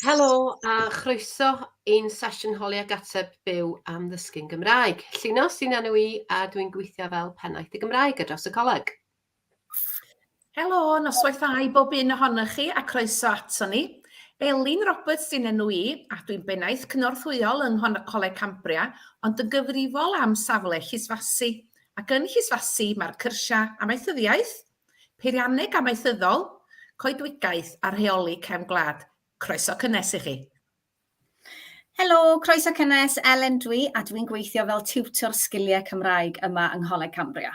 Helo a chroeso i'n sesiwn holi ag ateb byw am ddysgu'n Gymraeg. Llinos sy'n enw i a dwi'n gweithio fel pennaeth y Gymraeg ar draws y coleg. Helo, noswaith dda i bob un ohonoch chi a croeso ato ni. Elin Roberts sy'n enw i a dwi'n bennaeth cynorthwyol yng Ngholeg Cambria ond yn gyfrifol am safle Llysfasi. Ac yn Llysfasi mae'r cyrsiau amaethyddiaeth, Peirianneg Amaethyddol, Coedwigaeth a Rheoli Cefn Gwlad. Croeso cynnes i chi. Helo, croeso cynnes, Elen dwi a dwi'n gweithio fel tiwtor sgiliau Cymraeg yma yng Ngholeg Cambria.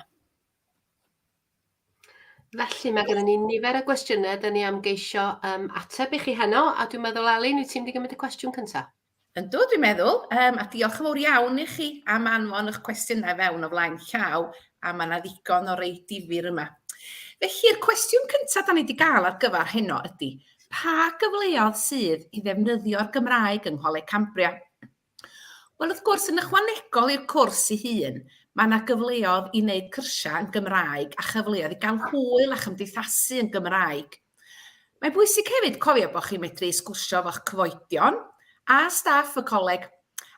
Felly mae gennym ni nifer o gwestiynau dyn ni am geisio um, ateb i chi heno, a dwi'n meddwl, Elin, wyt ti'n mynd i gymryd y cwestiwn cyntaf? Yndw, dwi'n meddwl. Um, a diolch yn fawr iawn i chi am anfon eich cwestiynau fewn o flaen llaw, a mae yna ddigon o rei difyr yma. Felly'r cwestiwn cyntaf da ni wedi gael ar gyfer heno ydy, pa gyfleoedd sydd i ddefnyddio'r Gymraeg yng Ngholeg Cambria? Wel, wrth gwrs, yn ychwanegol i'r cwrs ei hun, mae yna gyfleoedd i wneud cyrsiau yn Gymraeg a chyfleoedd i gael hwyl a chymdeithasu yn Gymraeg. Mae'n bwysig hefyd cofio bod chi'n medru sgwrsio efo'ch cyfoedion a staff y coleg,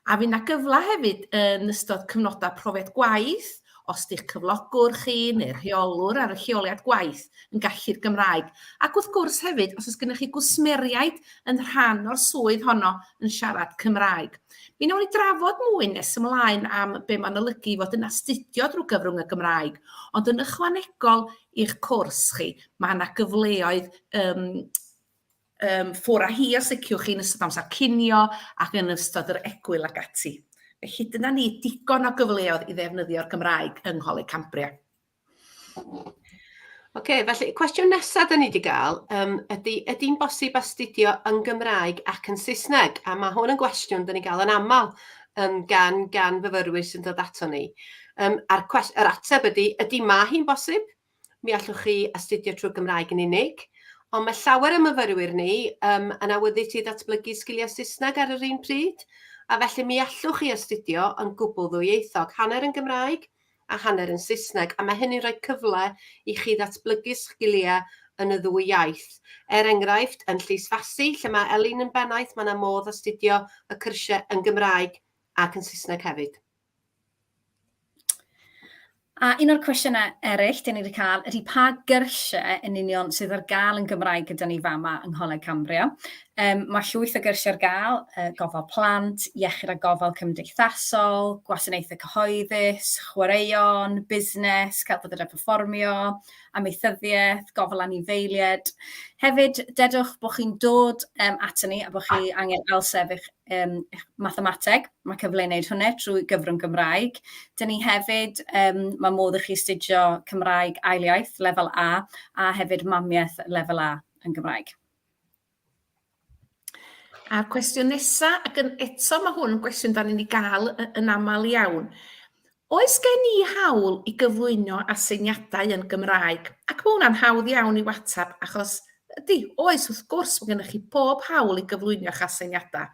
a fydd 'na gyfle hefyd yn ystod cyfnodau profiad gwaith, os 'di'ch cyflogwr chi neu'r rheolwr ar y lleoliad gwaith yn gallu'r Gymraeg, ac wrth gwrs hefyd os oes gennych chi gwsmeriaid yn rhan o'r swydd honno yn siarad Cymraeg. Mi wnawn ni drafod mwy nes ymlaen am be mae'n olygu i fod yn astudio drwy gyfrwng y Gymraeg, ond yn ychwanegol i'ch cwrs chi. Mae yna gyfleoedd um, um, ffwr a hi os liciwch chi yn ystod amser cinio ac yn ystod yr egwyl ac ati. Felly dyna ni, digon o gyfleoedd i ddefnyddio'r Gymraeg yng Ngholeg Cambria. Oce, okay, felly cwestiwn nesaf da ni wedi gael um, ydy, ydy'n bosib astudio yn Gymraeg ac yn Saesneg? A mae hwn yn gwestiwn da ni'n gael yn aml um, gan, gan fyfyrwyr sy'n dod ato ni. Um, a'r, cwest, yr ateb ydy, ydy mae hi'n bosib? Mi allwch chi astudio trwy Gymraeg yn unig, ond mae llawer o myfyrwyr ni um, yn awyddus i ddatblygu sgiliau Saesneg ar yr un pryd, a felly mi allwch chi astudio yn gwbl ddwyieithog, hanner yn Gymraeg a hanner yn Saesneg, a mae hynny'n rhoi cyfle i chi ddatblygu sgiliau yn y ddwy iaith. Er enghraifft, yn Llys Fasi, lle mae Elin yn bennaeth, mae yna modd astudio y cyrsiau yn Gymraeg ac yn Saesneg hefyd. A un o'r cwestiynau eraill dyn ni wedi cael ydy pa gyrsiau yn union sydd ar gael yn Gymraeg gyda ni fama yng Ngholeg Cambria. Um, mae llwyth o gyrsiau ar gael, uh, gofal plant, iechyd a gofal cymdeithasol, gwasanaethau cyhoeddus, chwaraeon, busnes, celfyddydau perfformio, amaethyddiaeth, gofal anifeiliaid. Hefyd, dedwch bod chi'n dod um, ato ni a bod chi angen ailsefyll um, mathemateg. Mae cyfle i wneud hwnna trwy gyfrwng Gymraeg. Dyn ni hefyd, um, mae modd i chi astudio Cymraeg ail iaith, lefel A, a hefyd mamiaeth lefel A yn Gymraeg. A'r cwestiwn nesaf, ac yn eto mae hwn yn gwestiwn da ni'n ei gael yn aml iawn. Oes gen i hawl i gyflwyno aseiniadau yn Gymraeg? Ac mae hwnna'n hawdd iawn i'w ateb, achos ydy, oes, wrth gwrs, mae gennych chi pob hawl i gyflwyno eich aseiniadau.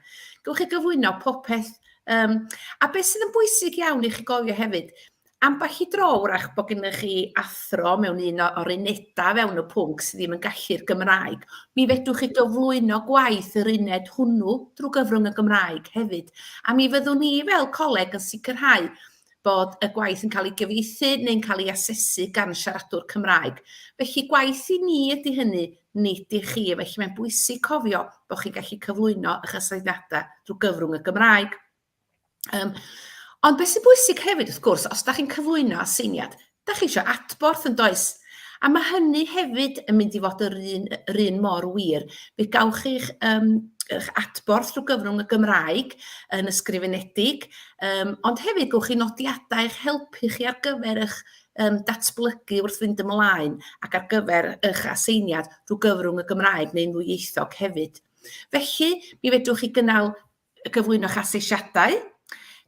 Gewch chi gyflwyno popeth. Um, a beth sydd yn bwysig iawn i chi gofio hefyd, ambell i dro wrach bod gennych chi athro mewn un o'r unedau fewn y pwnc sydd ddim yn gallu'r Gymraeg, mi fedrwch chi gyflwyno gwaith yr uned hwnnw drwy gyfrwng y Gymraeg hefyd. A mi fyddwn ni fel coleg yn sicrhau bod y gwaith yn cael ei gyfieithu neu'n cael ei asesu gan siaradwr Cymraeg. Felly gwaith i ni ydy hynny, nid i chi. Felly mae'n bwysig cofio bod chi'n gallu cyflwyno eich aseiniadau drwy gyfrwng y Gymraeg. Um, ond beth sy'n bwysig hefyd, wrth gwrs, os da chi'n cyflwyno aseiniad, da chi eisiau adborth yn does? A mae hynny hefyd yn mynd i fod yr un, yr un mor wir. Fe gawch chi'ch um, eich adborth drwy gyfrwng y Gymraeg yn ysgrifenedig, um, ond hefyd gawch chi nodiadau eich helpu chi ar gyfer eich um, datblygu wrth fynd ymlaen ac ar gyfer eich aseiniad drwy gyfrwng y Gymraeg neu'n ddwyieithog hefyd. Felly, mi fedrwch chi gynnal gyflwyno'ch asesiadau.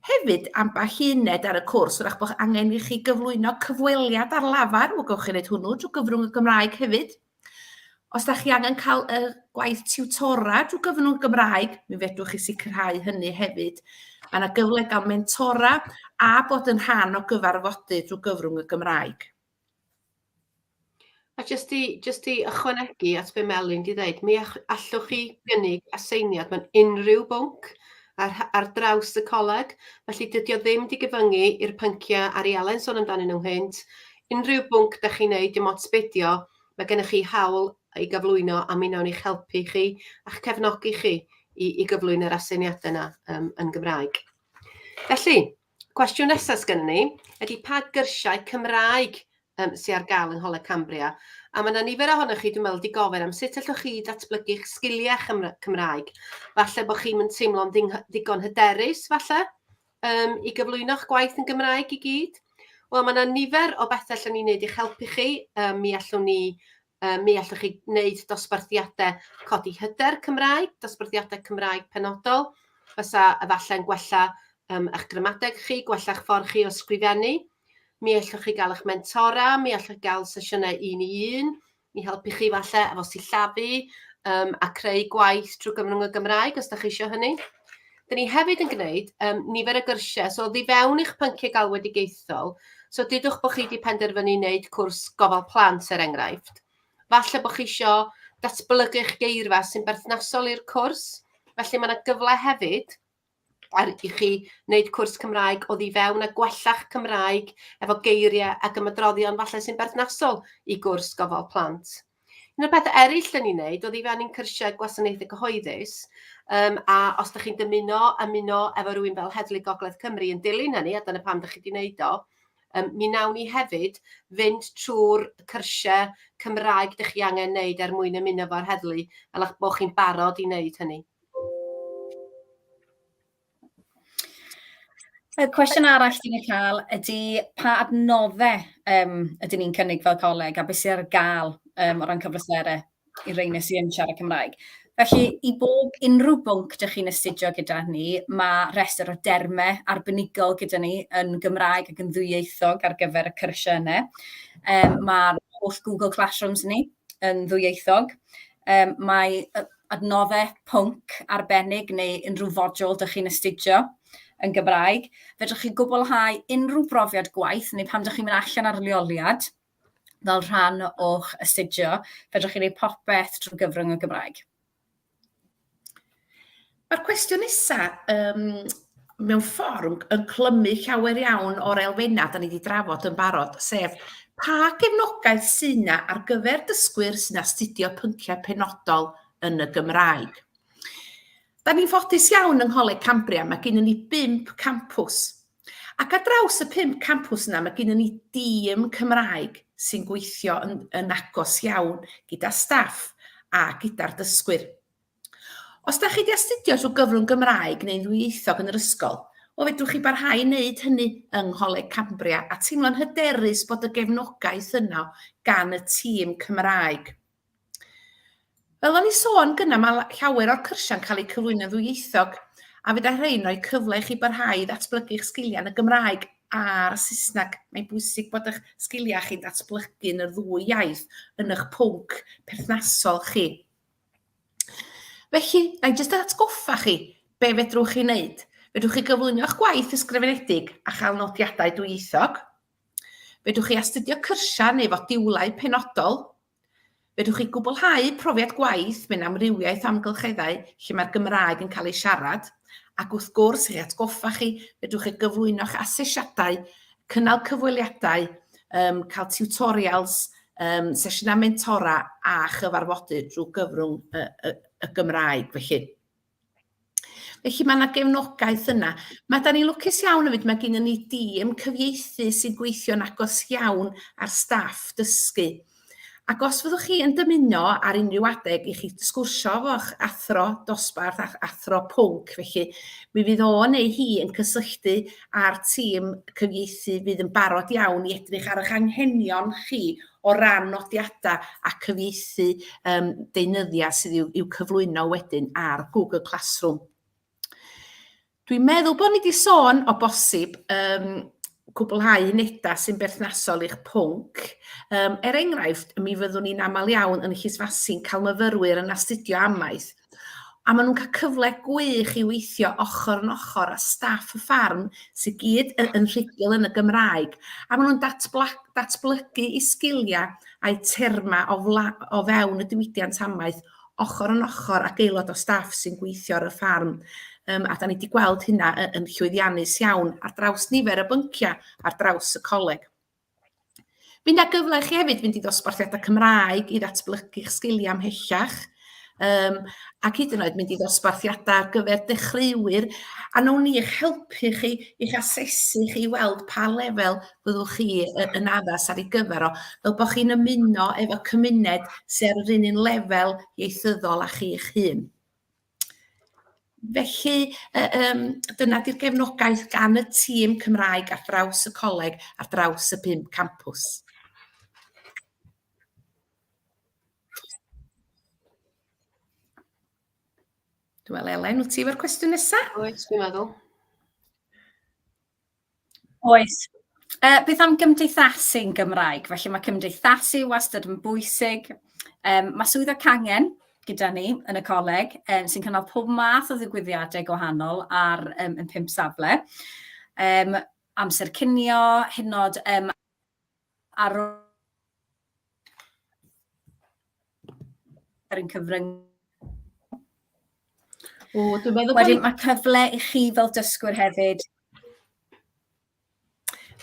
Hefyd, ambell uned ar y cwrs, wrach bod angen i chi gyflwyno cyfweliad ar lafar, wel gewch chi wneud hwnnw drwy gyfrwng y Gymraeg hefyd. Os da chi angen cael y gwaith tiwtora drwy gyfrwng y Gymraeg, mi fedrwch chi sicrhau hynny hefyd. Mae yna gyfle gael mentora a bod yn rhan o gyfarfodydd drwy gyfrwng y Gymraeg. A jyst i jyst i ychwanegu at be Melin 'di ddeud, mi allwch chi gynnig aseiniad mewn unrhyw bwnc ar ar draws y coleg, felly dydy o ddim 'di gyfyngu i'r pynciau ar i Elen sôn amdanyn nhw nghynt. Unrhyw bwnc dach chi'n neud, dim ots be 'di o, mae gennych chi hawl i gyflwyno a mi wnawn ni'ch helpu chi a'ch cefnogi chi i i gyflwyno'r aseiniadau yna um, yn Gymraeg. Felly, Cwestiwn nesaf sgynnon ni ydy pa gyrsiau Cymraeg um, sy ar gael yng Ngholeg Cambria? A mae yna nifer ohonoch chi, dwi'n meddwl, di gofyn am sut allwch chi datblygu'ch sgiliau Cymraeg. Falle bod chi'n mynd teimlo'n ddigon hyderus, falle, um, i gyflwyno'ch gwaith yn Gymraeg i gyd. Wel, mae yna nifer o bethau allan ni wneud i'ch helpu chi. Um, mi allwn ni Mi allwch chi wneud dosbarthiadau codi hyder Cymraeg, dosbarthiadau Cymraeg penodol, fysa efallai'n gwella um, eich gramadeg chi, gwella'ch ffordd chi o sgrifennu. Mi allwch chi gael eich mentora, mi allwch chi gael sesiynau un i un, i helpu chi falle efo sillafu um, a creu gwaith trwy gyfrwng y Gymraeg os da chi eisiau hynny. Dyn ni hefyd yn gwneud um, nifer o gyrsiau, so oddi fewn i'ch pynciau galwedigaethol, so dudwch bod chi wedi penderfynu wneud cwrs gofal plant er enghraifft. Falle bod chi eisiau datblygu'ch geirfa sy'n berthnasol i'r cwrs, felly mae yna gyfle hefyd ar i chi wneud cwrs Cymraeg oddi fewn a gwella'ch Cymraeg efo geiriau ac ymadroddion falle sy'n berthnasol i gwrs gofal plant. Un o'r pethau eraill dyn ni'n neud oedd i fewn i'n cyrsiau gwasanaethau cyhoeddus, um, a os ydych chi'n dymuno ymuno efo rhywun fel Heddlu Gogledd Cymru yn dilyn hynny, a dyna pam ydych chi wedi wneud o, um, mi nawn ni hefyd fynd trwy'r cyrsiau Cymraeg ydych chi angen wneud er mwyn ymuno efo'r heddlu, fel eich bod chi'n barod i wneud hynny. Y cwestiwn arall dyn ni'n cael ydy pa adnoddau um, ydyn ni'n cynnig fel coleg a beth sydd ar gael um, o ran cyfleusterau i reina sydd yn siarad Cymraeg. Felly, i bob unrhyw bwnc dych chi'n astudio gyda ni, mae rhestr o dermau arbenigol gyda ni yn Gymraeg ac yn ddwyieithog ar gyfer y cyrsiau yna. Um, Mae'r holl Google Classrooms ni yn ddwyieithog. Um, mae adnoddau pwnc arbennig neu unrhyw fodiwl dych chi'n astudio yn Gymraeg. Fedrwch chi gwblhau unrhyw brofiad gwaith neu pan dych chi'n mynd allan ar leoliad fel rhan o'ch astudio, fedrwch chi wneud popeth drwy gyfrwng y Gymraeg. Mae'r cwestiwn nesaf um, mewn ffordd yn clymu llawer iawn o'r elfennau da ni wedi drafod yn barod, sef pa gefnogaeth sydd yna ar gyfer dysgwyr sy'n astudio pynciau penodol yn y Gymraeg. Da ni'n ffodus iawn yng Ngholeg Cambria, mae gennym ni bump campws. Ac ar draws y pump campws yna, mae gennym ni dîm Cymraeg sy'n gweithio yn, yn agos iawn gyda staff a gyda'r dysgwyr. Os da chi wedi astudio trwy gyfrwng Gymraeg neu'n ddwyieithog yn yr ysgol, wel fedrwch chi barhau i wneud hynny yng Ngholeg Cambria a teimlo'n hyderus bod y gefnogaeth yno gan y tîm Cymraeg. Fel o'n i sôn gynna, mae llawer o'r cyrsiau'n cael eu cyflwyno'n ddwyieithog, a fydd rhain rhoi cyfle i chi barhau i ddatblygu'ch sgiliau yn y Gymraeg a'r Saesneg. Mae'n bwysig bod eich sgiliau chi'n datblygu yn y ddwy iaith yn eich pwnc perthnasol chi. Felly, na i jyst atgoffa chi be fedrwch chi wneud. Fedrwch chi gyflwyno'ch gwaith ysgrifenedig a chael nodiadau dwyieithog. Fedrwch chi astudio cyrsiau neu fodiwlau penodol. Fedrwch chi gwblhau profiad gwaith mewn amrywiaeth o amgylcheddau lle mae'r Gymraeg yn cael ei siarad. Ac wrth gwrs, i atgoffa chi, fedrwch chi gyflwyno'ch asesiadau, cynnal cyfweliadau, um, cael tutorials, um, sesiynau mentora a chyfarfodydd drwy gyfrwng y, y, y Gymraeg. Felly, Felly mae yna gefnogaeth yna. Mae da ni'n lwcus iawn hefyd, mae gennym ni dîm cyfieithu sy'n gweithio'n agos iawn ar staff dysgu. Ac os fyddwch chi yn dymuno ar unrhyw adeg i chi sgwrsio efo'ch athro dosbarth a'ch athro pwnc, felly mi fydd o neu hi yn cysylltu â'r tîm cyfieithu fydd yn barod iawn i edrych ar eich anghenion chi o ran nodiadau a cyfieithu um, deunyddiau sydd i'w, i'w cyflwyno wedyn ar Google Classroom. Dwi'n meddwl bod ni wedi sôn o bosib um, cwblhau unedau sy'n berthnasol i'ch pwnc. Um, er enghraifft, mi fyddwn ni'n aml iawn yn Llysfasi'n cael myfyrwyr yn astudio amaeth. A maen nhw'n cael cyfle gwych i weithio ochr yn ochr â staff y ffarm sydd gyd yn, yn rhugl yn y Gymraeg. A maen nhw'n datblygu eu sgiliau a'u termau o, fla, o fewn y diwydiant amaeth ochr yn ochr ag aelod o staff sy'n gweithio ar y ffarm. Um, a da ni wedi gweld hynna yn llwyddiannus iawn ar draws nifer o bynciau ar draws y coleg. Fydd 'na gyfle i chi hefyd fynd i ddosbarthiadau Cymraeg i ddatblygu'ch sgiliau ymhellach, yym, ac hyd yn oed mynd i ddosbarthiadau ar gyfer dechreuwyr, a wnawn ni eich helpu chi, i'ch asesu chi i weld pa lefel fyddwch chi yn addas ar ei gyfer o, fel bod chi'n ymuno efo cymuned sydd ar yr un un lefel ieithyddol â chi'ch hun. Felly, yy yym, dyna 'di'r gefnogaeth gan y tîm Cymraeg ar draws y coleg, ar draws y pump campws. Dwi'n meddwl, Elen, wyt ti efo'r cwestiwn nesaf? Oes, dwi'n meddwl. Oes. Uh, beth am gymdeithasu yn Gymraeg? Felly mae cymdeithasu wastad yn bwysig. Um, mae swyddog cangen gyda ni yn y coleg um, sy'n cynnal pob math o ddigwyddiadau gwahanol ar um, yn pump safle. Um, amser cinio, hyd yn oed um, ar ar ein cyfryng. O, dwi'n meddwl Wedyn mae cyfle i chi fel dysgwyr hefyd.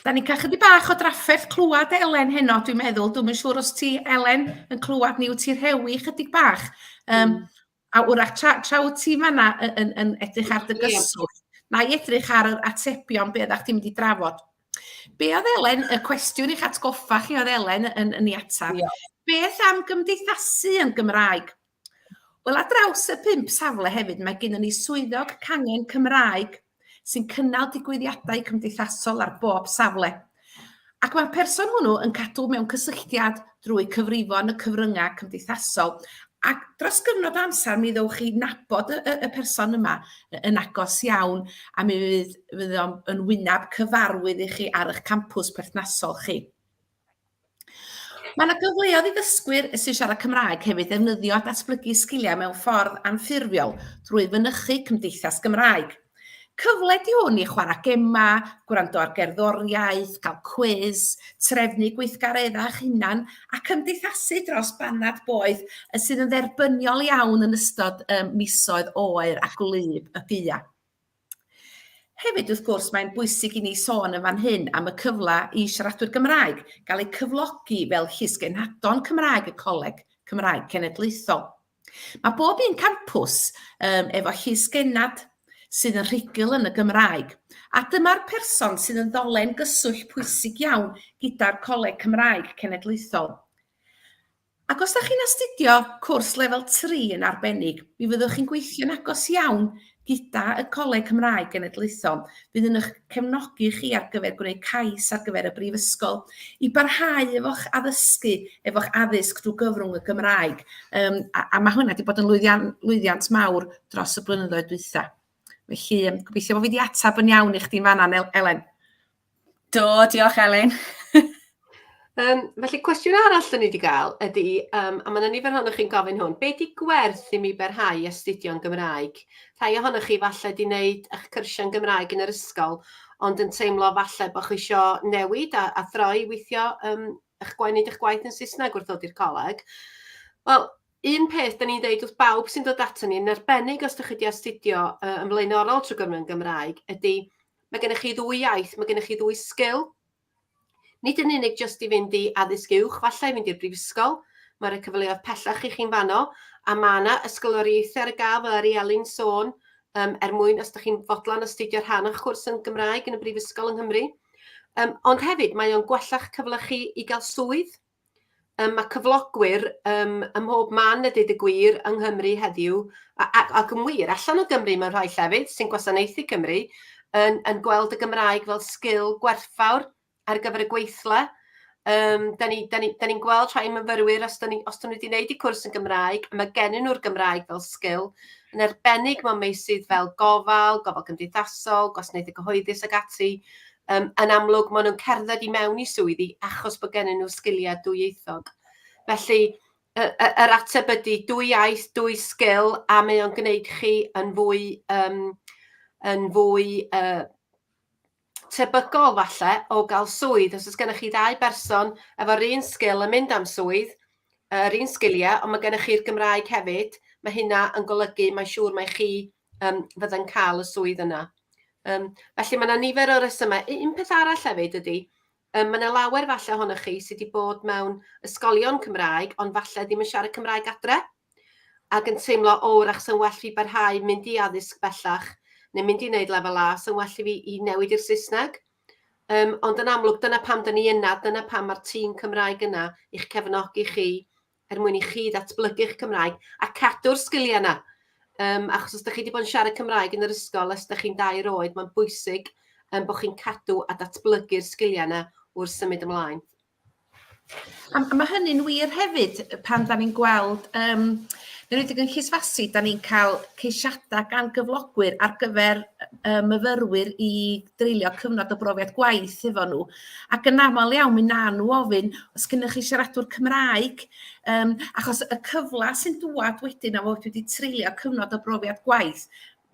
Da ni'n cael chydig bach o drafferth clywed Elen heno, dwi'n meddwl. Dwi'm yn siŵr os ti, Elen, yn clywed ni, wyt ti'n rhewi chydig bach. Um, A wrach, tra, tra wyt ti fanna yn, yn, yn edrych ar dy gyswllt, na i edrych ar yr atebion be oeddech chdi'n mynd i drafod. Be oedd Elen, y cwestiwn i'ch atgoffa chi oedd Elen yn, yn ei ateb. Yeah. Beth am gymdeithasu yn Gymraeg? Wel, ar draws y pump safle hefyd, mae gennym ni swyddog cangen Cymraeg sy'n cynnal digwyddiadau cymdeithasol ar bob safle. Ac mae'r person hwnnw yn cadw mewn cysylltiad drwy cyfrifon y cyfryngau cymdeithasol, ac dros gyfnod o amser mi ddowch chi nabod y, y, y person yma yn agos iawn, a mi fydd, fydd o'n yn wyneb cyfarwydd i chi ar eich campws perthnasol chi. Mae yna gyfleoedd i ddysgwyr sy'n siarad Cymraeg hefyd ddefnyddio a datblygu sgiliau mewn ffordd anffurfiol drwy fynychu Cymdeithas Gymraeg. Cyfle di hwn i chwarae gemau, gwrando ar gerddoriaeth, cael cwis, trefnu gweithgareddau eich hunan a cymdeithasu dros banad boeth sydd yn dderbyniol iawn yn ystod um, misoedd oer a gwlyb y gaeaf. Hefyd, wrth gwrs, mae'n bwysig i ni sôn yn fan hyn am y cyfle i siaradwyr Gymraeg gael eu cyflogi fel llysgenhadon Cymraeg y Coleg Cymraeg Cenedlaethol. Mae bob un campws um, efo llysgennad sydd yn rhugl yn y Gymraeg, a dyma'r person sydd yn ddolen gyswllt pwysig iawn gyda'r Coleg Cymraeg Cenedlaethol. Ac os da chi'n astudio cwrs lefel 3 yn arbennig, mi fyddwch chi'n gweithio'n agos iawn gyda y Coleg Cymraeg Genedlaethol, fydd yn eich cefnogi chi ar gyfer gwneud cais ar gyfer y brifysgol, i barhau efo'ch addysgu, efo'ch addysg drwy gyfrwng y Gymraeg. Um, a, a mae hwnna wedi bod yn lwyddiant, lwyddiant mawr dros y blynyddoedd dwytha. Felly, um, gobeithio bod fi wedi ateb yn iawn i chdi'n fanna, Elen. Do, diolch Elin. um, felly, cwestiwn arall dyn ni wedi gael ydy, um, a mae yna nifer ohonoch chi'n gofyn hwn, be di gwerth i mi barhau i astudio'n Gymraeg? Rhai ohonoch chi falle di wneud eich cyrsiau'n Gymraeg yn yr ysgol, ond yn teimlo falle bod chi eisiau newid a, a throi i weithio um, eich gwaith, wneud eich gwaith yn Saesneg wrth ddod i'r coleg. Wel, un peth da ni'n dweud wrth bawb sy'n dod ato ni, yn arbennig os ydych chi wedi astudio uh, yn flaenorol trwy gyfrwng Gymraeg, ydy Mae gennych chi ddwy iaith, mae gennych chi ddwy sgil. Nid yn unig jyst i fynd i addysg uwch, falle i fynd i'r brifysgol, mae rhai cyfleoedd pellach i chi'n fanno, a mae yna ysgoloriaethau ar y gael, fel ar i Elin sôn, um, er mwyn, os ydych chi'n fodlon astudio rhan o'ch cwrs yn Gymraeg yn y brifysgol yng Nghymru. Um, ond hefyd, mae o'n gwella'ch cyfle chi i gael swydd. Yym ma' cyflogwyr yym ym mhob man a deud y gwir yng Nghymru heddiw, a- ac ac yn wir allan o Gymru mewn rhai llefydd sy'n gwasanaethu Cymru, yn yn gweld y Gymraeg fel sgil gwerthfawr ar gyfer y gweithle. Yym 'dan ni 'dan ni 'dan ni'n gweld rhai myfyrwyr os 'dan ni os 'dyn nhw 'di wneud eu cwrs yn Gymraeg, a ma' gennyn nhw'r Gymraeg fel sgil, yn arbennig mewn meysydd fel gofal, gofal cymdeithasol, gwasanaethau cyhoeddus ac ati, Yym, yn amlwg, maen nhw'n cerdded i mewn i swyddi achos bod gennyn nhw sgiliau dwyieithog. Felly, Yr ateb ydy dwy iaith, dwy sgil, a mae o'n gwneud chi yn fwy, um, yn fwy tebygol falle o gael swydd. Os oes gennych chi ddau berson efo'r un sgil yn mynd am swydd, yr un sgiliau, ond mae gennych chi'r Gymraeg hefyd, mae hynna yn golygu, mae'n siŵr mai chi fydda'n cael y swydd yna. Felly mae yna nifer o resymau. Un peth arall hefyd ydy, mae yna lawer falle ohonoch chi sydd wedi bod mewn ysgolion Cymraeg, ond falle ddim yn siarad Cymraeg adre, ac yn teimlo, o, wrach sy'n well fi barhau mynd i addysg bellach, neu mynd i wneud lefel A, sy'n well i fi i newid i'r Saesneg. Ond yn amlwg, dyna pam dyn ni yna, dyna pam mae'r tîm Cymraeg yna i'ch cefnogi chi er mwyn i chi ddatblygu'ch Cymraeg a cadw'r sgiliau yna. Achos os ydych chi wedi bod yn siarad Cymraeg yn yr ysgol ers ydych chi'n dair oed, mae'n bwysig bod chi'n cadw a datblygu'r sgiliau yna wrth symud ymlaen. A mae hynny'n wir hefyd pan da ni'n gweld, yn enwedig yn Llysfasi, da ni'n cael ceisiadau gan gyflogwyr ar gyfer myfyrwyr i dreulio cyfnod o brofiad gwaith efo nhw. Ac yn aml iawn, mi na nhw ofyn, os gennych chi siaradwr Cymraeg, achos y cyfle sy'n dŵad wedyn o fod wedi treulio cyfnod o brofiad gwaith,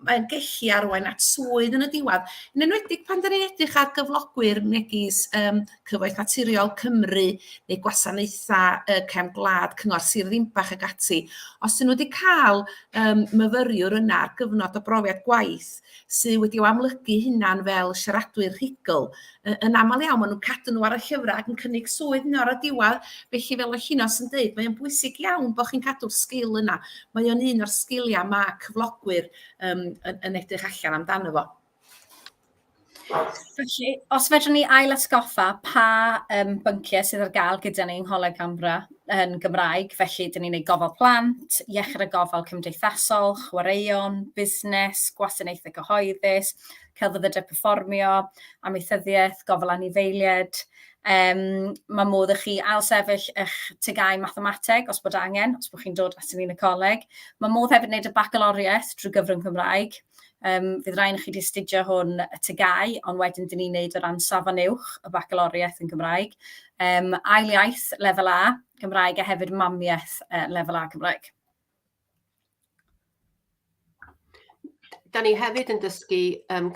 mae'n gellu arwain at swydd yn y diwedd. Yn enwedig pan da ni'n edrych ar gyflogwyr megis Cyfoeth Naturiol Cymru neu gwasanaethau cefn gwlad, Cyngor Sir Ddinbych ac ati. Os ydyn nhw wedi cael myfyriwr yna ar gyfnod o brofiad gwaith sydd wedi amlygu hunan fel siaradwyr rhugl, yn aml iawn maen nhw'n cadw nhw ar y llyfrau ac yn cynnig swydd nhw ar y diwedd. Felly fel y Llinos yn dweud, mae'n bwysig iawn bod chi'n cadw'r sgil yna. Mae o'n un o'r sgiliau mae cyflogwyr yn edrych allan amdano fo. Felly, os fedrwn ni ail atgoffa pa bynciau sydd ar gael gyda ni yng Ngholeg Cambria yn Gymraeg, felly dyn ni'n gwneud gofal plant, iechyd a gofal cymdeithasol, chwaraeon, busnes, gwasanaethau cyhoeddus, celfyddydau perfformio, amaethyddiaeth, gofal anifeiliaid. Mae modd i chi ailsefyll eich TGAU mathemateg os bod angen, os bod chi'n dod at ni yn y coleg. Mae modd hefyd wneud y bagaloriaeth drwy gyfrwng Cymraeg. Fydd rhai chi wedi astudio hwn y TGAU, ond wedyn dyn ni'n neud o ran safon uwch y bagaloriaeth yn Gymraeg. Ail iaith lefel A Gymraeg a hefyd mamiaeth lefel A Cymraeg. Da ni hefyd yn dysgu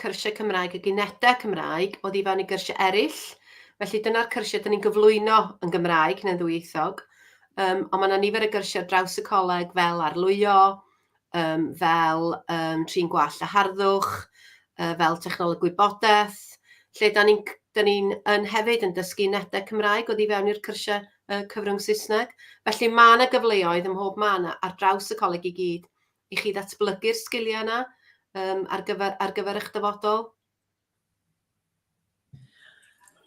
cyrsiau Cymraeg ac unedau Cymraeg oddi fewn i gyrsiau eraill. Felly dyna'r cyrsiau da ni'n gyflwyno yn Gymraeg neu'n ddwyieithog. Ond mae yna nifer o gyrsiau ar draws y coleg fel arlwyo, fel trin gwallt a harddwch, fel technoleg gwybodaeth, lle da ni'n da ni yn hefyd yn dysgu unedau Cymraeg oddi fewn i'r cyrsiau cyfrwng Saesneg. Felly mae yna gyfleoedd ym mhob man ar draws y coleg i gyd i chi ddatblygu'r sgiliau yna ar gyfer eich dyfodol.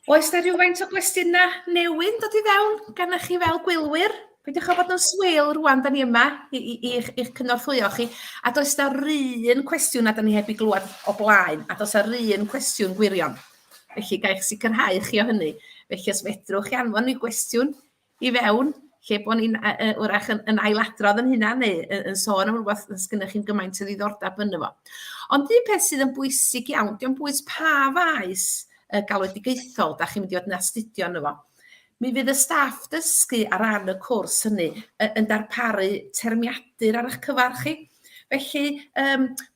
Oes na rhywfaint o gwestiynau newydd yn dod i fewn gan chi fel gwylwyr? Peidiwch â bod yn swil rwan, da ni yma i'ch cynorthwyo chi. A does na run cwestiwn na da ni heb i glywed o blaen, a does na run cwestiwn gwirion. Felly, ga i'ch sicrhau chi o hynny. Felly, os fedrwch chi anfon i gwestiwn i fewn, lle bod ni'n wrach yn ailadrodd yn hynna neu yn sôn am rhywbeth os gennych chi'n gymaint o ddiddordeb ynddo fo. Ond un peth sydd yn bwysig iawn, dio'm bwys pa faes galwedigaethol da chi'n mynd i fod yn astudio ynddo fo. Mi fydd y staff dysgu ar ran y cwrs hynny yn darparu termiadur ar eich cyfer chi. Felly,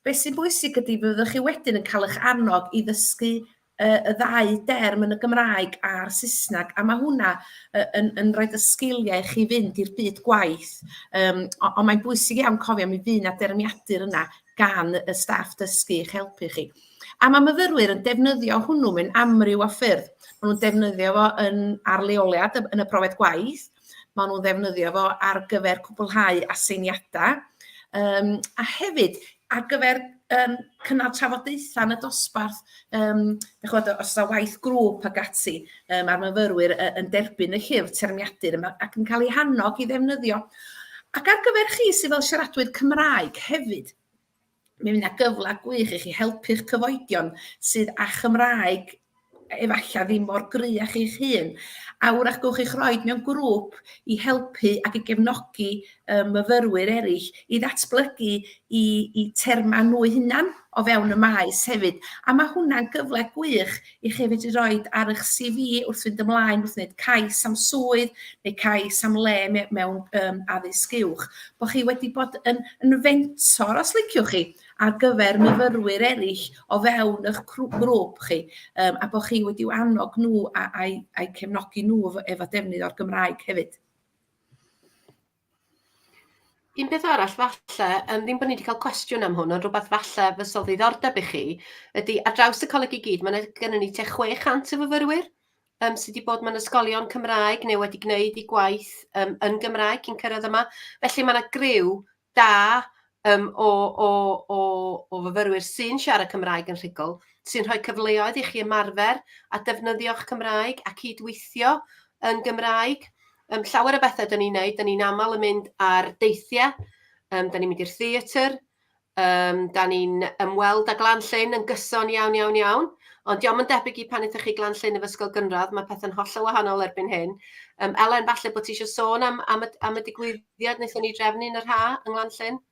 beth sy'n bwysig ydy fyddwch chi wedyn yn cael eich annog i ddysgu y ddau derm yn y Gymraeg a'r Saesneg, a mae hwnna yn rhoi y sgiliau i chi fynd i'r byd gwaith. Ond mae'n bwysig iawn cofio mi fydd 'na dermiadur yna gan y staff dysgu i'ch helpu chi. A mae myfyrwyr yn defnyddio hwnnw mewn amryw o ffyrdd. Maen nhw'n defnyddio fo yn ar leoliad yn y profiad gwaith, maen nhw'n ddefnyddio fo ar gyfer cwblhau aseiniadau, a hefyd ar gyfer cynnal trafodaethau yn y dosbarth, dach ch'mod, os oes 'na waith grŵp ac ati, ma'r myfyrwyr yn derbyn y llyfr termiadur yma ac yn cael eu hannog i ddefnyddio. Ac ar gyfer chi sydd fel siaradwyr Cymraeg hefyd, mi fydd 'na gyfle gwych i chi helpu'ch cyfoedion sydd â Chymraeg efallai ddim mor gry â chi'ch hun. A wrach gewch chi'ch roid mewn grŵp i helpu ac i gefnogi myfyrwyr eraill i ddatblygu i termau nhw eu hunan. o fewn y maes hefyd. A mae hwnna'n gyfle gwych i chi fedru roid ar eich CV wrth fynd ymlaen wrth wneud cais am swydd neu cais am le mewn um, addysg uwch, bod chi wedi bod yn, yn fentor, os liciwch chi, ar gyfer myfyrwyr eraill o fewn eich grŵp chi, um, a bod chi wedi'w annog nhw a, a'i, a'i cefnogi nhw efo, efo defnydd o'r Gymraeg hefyd. Un peth arall falle, yym ddim bod ni 'di cael cwestiwn am hwn, ond rhywbeth falle fysa o ddiddordeb i chi, ydy ar draws y coleg i gyd, mae 'na gynnon ni tua 600 o fyfyrwyr yym sy 'di bod mewn ysgolion Cymraeg neu wedi gwneud eu gwaith yym yn Gymraeg cyn cyrraedd yma. Felly mae 'na griw da yym o o o o fyfyrwyr sy'n siarad Cymraeg yn rhugl, sy'n rhoi cyfleoedd i chi ymarfer a defnyddio'ch Cymraeg a cydweithio yn Gymraeg. Um, llawer o bethau dyn ni'n neud, dyn ni'n aml yn mynd ar deithiau, um, dyn ni'n mynd i'r theatr, um, da ni'n ymweld â Glan Llyn yn gyson iawn, iawn, iawn. Ond diolch yn debyg i pan ydych chi Glan Llyn efo ysgol gynradd, mae pethau'n hollol wahanol erbyn hyn. Um, Elen, falle bod ti eisiau sôn am, am, y, am y digwyddiad wnaethon ni drefnu yn yr ha yng Nglan Llyn?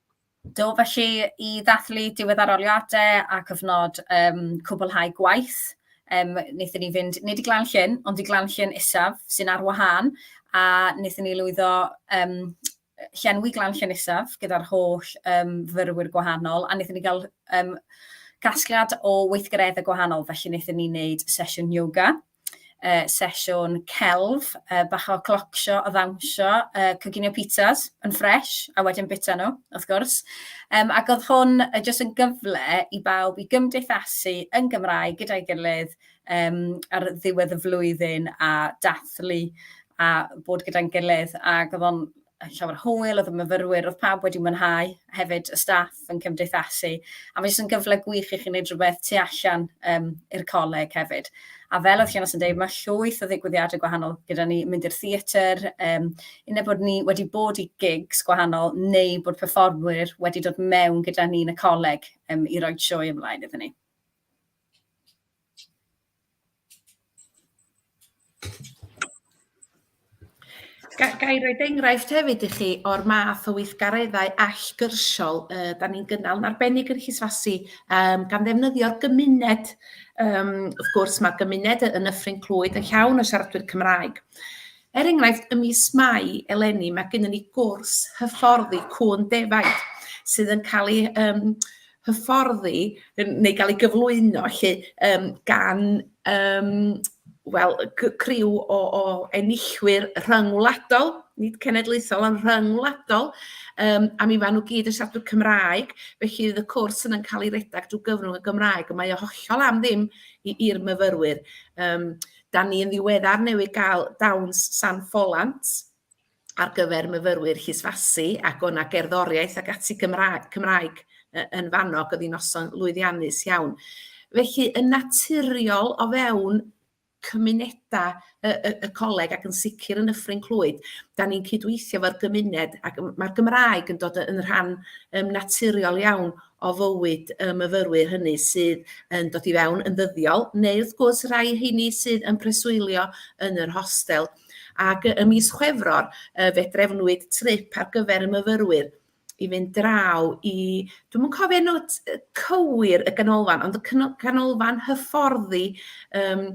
Do, felly i ddathlu diwedd aroliadau a cyfnod um, cwblhau gwaith, um, wnaethon ni fynd, nid i Glan Llyn, ond i Glan Llyn Isaf, sy'n ar wahân, a wnaethon ni lwyddo um, llenwi Glan Llyn Isaf gyda'r holl um, fyrwyr gwahanol, a wnaethon ni gael um, casgliad o weithgareddau gwahanol, felly wnaethon ni wneud sesiwn yoga, sesiwn celf, bach o clocsio a ddawnsio, coginio pizzas yn ffres, a wedyn bita nhw, wrth gwrs. Um, ac oedd hwn jyst yn gyfle i bawb i gymdeithasu yn Gymraeg gyda'i gilydd um, ar ddiwedd y flwyddyn a dathlu a bod gyda'n gilydd. Ac oedd o'n llawer o hwyl, oedd y myfyrwyr, oedd pawb wedi mwynhau, hefyd y staff yn cymdeithasu. A mae jyst yn gyfle gwych i chi wneud rhywbeth tu allan um, i'r coleg hefyd. A fel oedd Llinos yn dweud, mae llwyth o ddigwyddiadau gwahanol gyda ni, mynd i'r theatr, um, unai bod ni wedi bod i gigs gwahanol neu bod perfformwyr wedi dod mewn gyda ni yn y coleg um, i roi sioe ymlaen iddyn ni. Ga, ga i roed enghraifft hefyd i chi o'r math o weithgareddau allgyrsiol uh, da ni'n gynnal yn arbennig yn Llysfasi, um, gan ddefnyddio'r gymuned. Um, wrth gwrs, mae'r gymuned yn Nyffryn Clwyd yn llawn o siaradwyr Cymraeg. Er enghraifft, ym mis Mai eleni, mae gennym ni gwrs hyfforddi cŵn defaid sydd yn cael ei um, hyfforddi neu gael ei gyflwyno 'lly yym gan yym wel criw o o enillwyr rhyngwladol, nid cenedlaethol ond rhyngwladol, yym a mi maen nhw gyd yn siaradwyr Cymraeg, felly fydd y cwrs yna'n cael ei redeg drwy gyfrwng y Gymraeg, a mae o hollol am ddim i'r myfyrwyr. Yym dan ni yn ddiweddar newydd gael dawns San Ffolant, ar gyfer myfyrwyr Llysfasi ac o' 'na gerddoriaeth ac ati Gymra- Cymraeg yn fanno ac oedd hi'n noson lwyddiannus iawn. Felly yn naturiol o fewn cymunedau y, y, y coleg ac yn sicr yn Nyffryn Clwyd, da ni'n cydweithio efo'r gymuned ac mae'r Gymraeg yn dod yn rhan um, naturiol iawn o fywyd y myfyrwyr hynny sydd yn dod i fewn yn ddyddiol, neu wrth gwrs rhai rheini sydd yn preswylio yn yr hostel. Ac ym mis Chwefror, fe drefnwyd trip ar gyfer y myfyrwyr i fynd draw i, dwi'm yn cofio enw cywir y ganolfan, ond y canolfan hyfforddi um,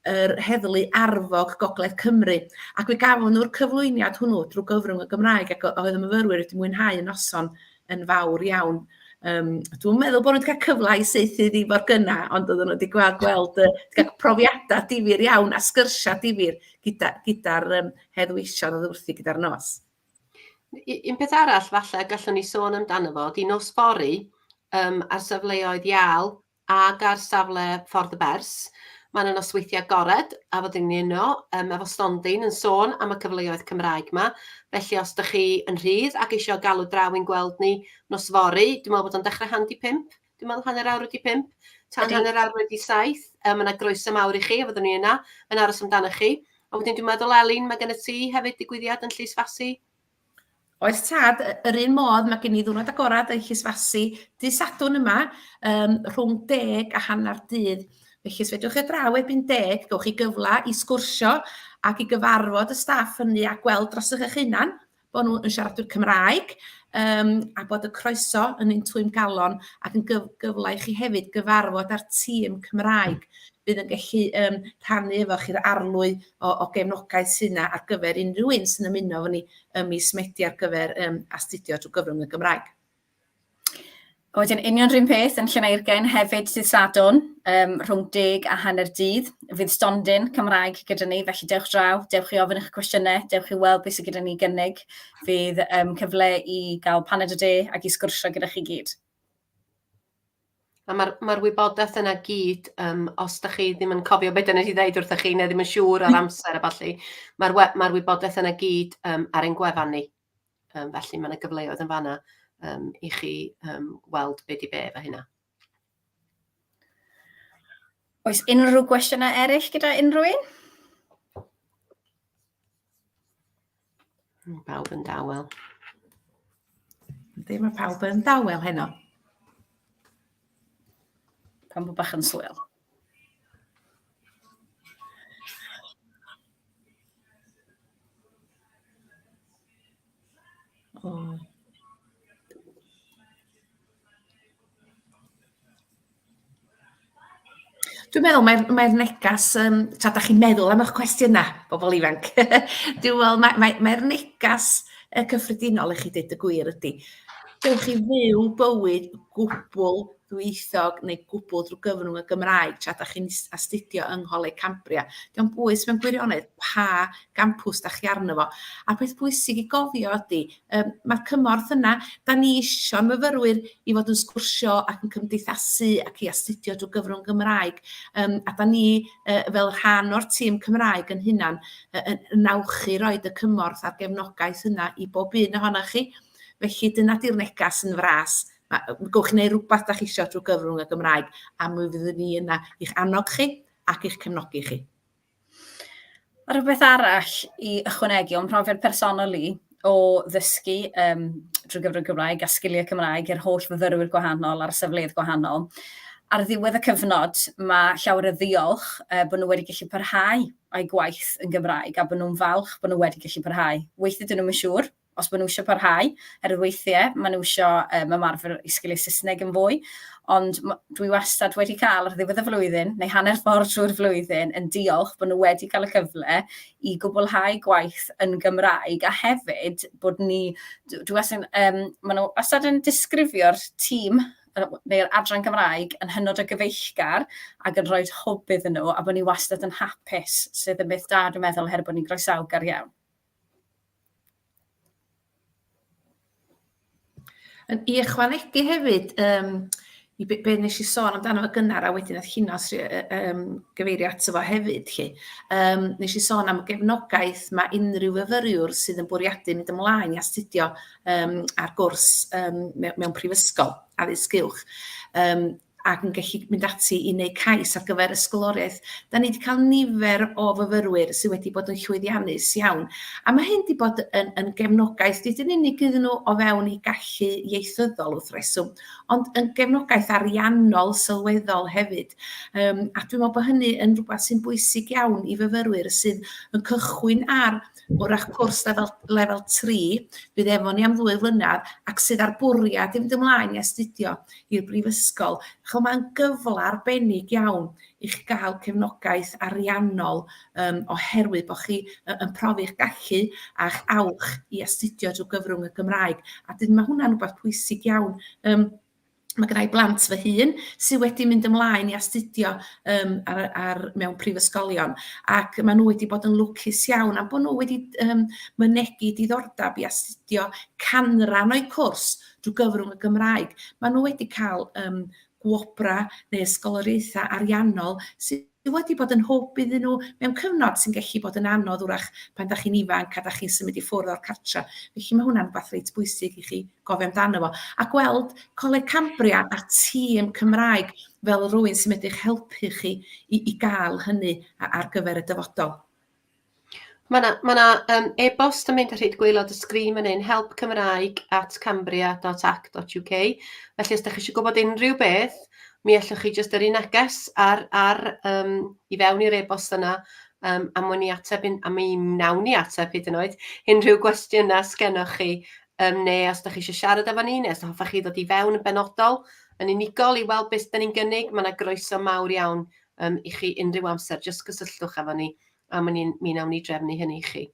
yr heddlu arfog Gogledd Cymru. Ac fe gafon nhw'r cyflwyniad hwnnw drwy gyfrwng y Gymraeg ac oedd y myfyrwyr wedi mwynhau y noson yn fawr iawn. Um, dwi'n meddwl bod nhw wedi cael cyfle i saethu ddi mor gynna, ond oedden nhw wedi gweld, gweld uh, cael profiadau difyr iawn a sgyrsiau difyr gyda'r gyda, gyda um, heddweision oedd wrthi gyda'r nos. Un peth arall falle gallwn ni sôn amdano fo, di nos fory um, ar safleoedd Iâl ac ar safle Ffordd y Bers. Mae yna nosweithiau agored a fyddwn ni yno um, efo stondin yn sôn am y cyfleoedd Cymraeg yma. Felly os ydych chi yn rhydd ac eisiau galw draw i'n gweld ni nos fory, dwi'n meddwl bod o'n dechrau 4:30, dwi'n meddwl 5:30, tan 7:30. Um, mae yna groeso mawr i chi a fyddwn ni yna yn aros amdano chi. A wedyn dwi'n meddwl, Elin, mae gennyt ti hefyd digwyddiad yn Llys Fasi. Oes tad, yr un modd, mae gen i ddwrnod agorad yn Llysfasi dydd Sadwrn yma, um, rhwng deg a hanner dydd. Felly, os fedrwch chi draw erbyn deg, gewch chi gyfle i sgwrsio ac i gyfarfod y staff hynny a gweld dros eich hunan bod nhw yn siaradwyr Cymraeg. um, a bod y croeso yn un twym galon ac yn gyf gyfle i chi hefyd gyfarfod â'r tîm Cymraeg bydd yn gallu um, rhannu efo chi'r arlwy o, o gefnogaeth sydd yna ar gyfer unrhyw un sy'n ymuno efo ni ym mis Medi ar gyfer um, astudio drwy gyfrwng y Gymraeg. A wedyn union rhywun peth yn Llaneirgain hefyd dydd Sadwrn, um, rhwng deg a hanner dydd. Fydd stondin Cymraeg gyda ni, felly dewch draw, dewch i ofyn eich cwestiynau, dewch i weld beth sydd gyda ni gynnig. Fydd um, cyfle i gael paned o de ac i sgwrsio gyda chi gyd. A mae'r ma wybodaeth yna gyd, um, os da chi ddim yn cofio beth dyna ni ddeud wrthych chi, neu ddim yn siŵr ar amser a ballu, mae'r ma wybodaeth yna gyd um, ar ein gwefan ni. Um, felly mae yna gyfleoedd yn fanna um, i chi um, weld be di be efo hynna. Oes unrhyw gwestiynau eraill gyda unrhyw un? Pawb yn dawel. Yndi, mae pawb yn dawel heno. Pan bod bach yn swil. O. Dwi'n meddwl mae'r mae negas, um, tra da chi'n meddwl am eich cwestiynau, bobl ifanc, dwi'n meddwl mae'r mae, mae negas y cyffredinol i chi dweud y gwir ydy, dewch i fyw bywyd gwbl ddwyieithog neu gwbl drwy gyfrwng y Gymraeg tra da chi'n astudio yng Ngholeg Cambria. Dio'm bwys mewn gwirionedd pa gampws da chi arno fo. A peth pwysig i gofio ydy, um, mae'r cymorth yna, da ni eisiau myfyrwyr i fod yn sgwrsio ac yn cymdeithasu ac i astudio drwy gyfrwng Gymraeg. Um, a da ni uh, fel rhan o'r tîm Cymraeg yn hunan uh, yn, yn awchu roed y cymorth a'r gefnogaeth yna i bob un ohonoch chi. Felly dyna di'r negas yn fras. Ma' gowch chi wneud rhywbeth da chi isio drwy gyfrwng y Gymraeg, a mi fyddwn ni yna i'ch annog chi ac i'ch cefnogi chi. A rhywbeth arall i ychwanegu o'n mhrofiad personol i o ddysgu um, drwy gyfrwng Cymraeg a sgiliau Cymraeg i'r holl fyfyrwyr gwahanol ar safleoedd gwahanol. Ar ddiwedd y cyfnod, mae llawer o ddiolch uh, bod nhw wedi gallu parhau â'i gwaith yn Gymraeg a bod nhw'n falch bod nhw wedi gallu parhau. Weithiau dyn nhw'n siŵr os maen nhw eisiau parhau, oherwydd weithiau maen nhw eisiau um, ymarfer i sgiliau Saesneg yn fwy, ond dwi wastad wedi cael ar ddiwedd y flwyddyn, neu hanner ffordd trwy'r flwyddyn, yn diolch bod nhw wedi cael y cyfle i gwblhau gwaith yn Gymraeg, a hefyd bod ni, dwi wastad, um, maen nhw wastad yn disgrifio'r tîm neu'r adran Gymraeg yn hynod o gyfeillgar ac yn rhoi hwb iddyn nhw, a bod ni wastad yn hapus, sydd yn beth da dwi'n meddwl, oherwydd bod ni'n groesawgar iawn. I ychwanegu hefyd, um, i be, be nes i sôn amdano fo gynnar a wedyn nath Llinos um, gyfeirio ato fo hefyd, lly. Um, nes i sôn am gefnogaeth mae unrhyw fyfyriwr sydd yn bwriadu mynd ymlaen i astudio um, ar gwrs um, mewn, mewn prifysgol, addysg uwch. Um, ac yn gallu mynd ati i wneud cais ar gyfer ysgoloriaeth. Da ni wedi cael nifer o fyfyrwyr sydd wedi bod yn llwyddiannus iawn. A mae hyn wedi bod yn, yn gefnogaeth, nid yn unig iddyn nhw o fewn eu gallu ieithyddol wrth reswm, ond yn gefnogaeth ariannol sylweddol hefyd. Um, a dwi'n meddwl bod hynny yn rhywbeth sy'n bwysig iawn i fyfyrwyr sydd yn cychwyn ar wrach cwrs lefel, lefel 3, fydd efo ni am ddwy flynedd, ac sydd ar bwriad i fynd ymlaen i astudio i'r brifysgol. Ch'mo' mae'n gyfle arbennig iawn i chi gael cefnogaeth ariannol um, oherwydd bod chi yn profi'ch gallu a'ch awch i astudio drwy gyfrwng y Gymraeg. A dyn mae hwnna'n rhywbeth pwysig iawn. Um, mae gen i blant fy hun sydd wedi mynd ymlaen i astudio um, ar, ar, mewn prifysgolion ac maen nhw wedi bod yn lwcus iawn am bod nhw wedi um, mynegi diddordeb i astudio canran o'u cwrs drwy gyfrwng y Gymraeg. Maen nhw wedi cael um, gwobrau neu ysgoloriaethau ariannol sydd wedi bod yn hwb iddyn nhw mewn cyfnod sy'n gallu bod yn anodd wrach pan da chi'n ifanc a da chi'n symud i ffwrdd o'r cartra. Felly mae hwnna'n rhywbeth reit bwysig i chi gofio amdano fo. A gweld Coleg Cambria a'r tîm Cymraeg fel rhywun sy'n medru'ch helpu chi i, i gael hynny ar gyfer y dyfodol. Mae 'na ma' 'na yym e-bost yn mynd ar hyd gwaelod y sgrin fan hyn, helpcymraeg@cambria.ac.uk. Felly os dach chi eisiau gwybod unrhyw beth, mi allwch chi jyst yrru neges ar ar yym i fewn i'r e-bost yna, yym a mwyn ni ateb un- a mi wnawn ni ateb hyd yn oed unrhyw gwestiynau sgennoch chi. neu os da chi eisiau siarad efo ni, neu os hoffech chi ddod i fewn yn benodol yn unigol i weld beth da ni'n gynnig, mae yna groeso mawr iawn i chi unrhyw amser. Jyst cysylltwch efo ni a mi wnawn ni drefnu hynny i chi.